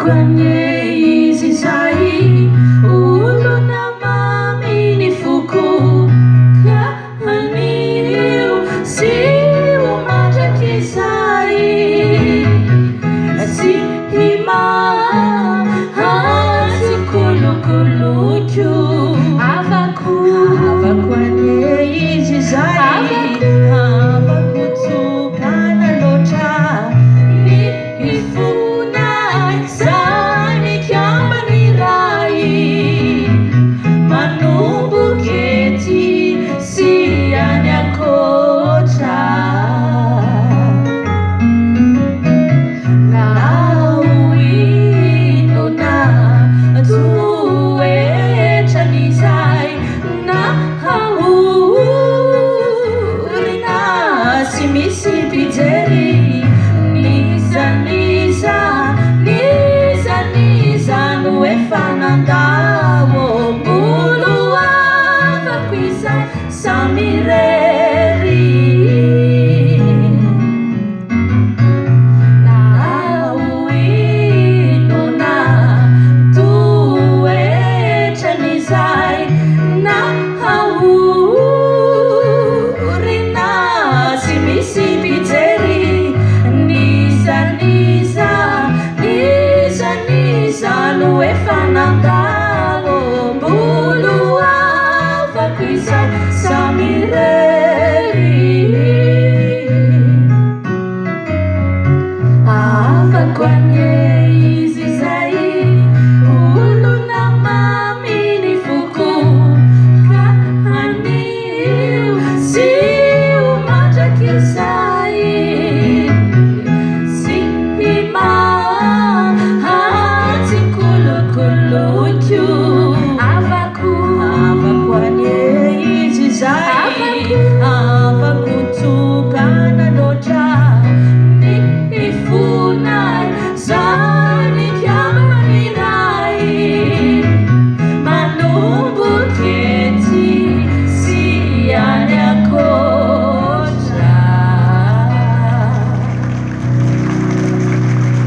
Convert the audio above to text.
Havako anie izy izay, olona mamy ny foko, ka anio sy ho mandrakizay. Tsy himaha, tsy kolokoloiko. Havako, Havako anie izy izay, havako, havako tokana loatra. Ny fonay izay mikambana iray, manomboka ety sy any ankoatra. Na ho inona toetran'izay, na ory na tsy misy mpijery, n'iza n'iza, n'iza n'iza no efa nandao, mbolo havako izay samirery. Na ho inona toetran'izay, na ory na tsy misy mpijery, n'iza n'iza, n'iza n'iza no efa nandao, mbolo havako izay samirery. Havako anie.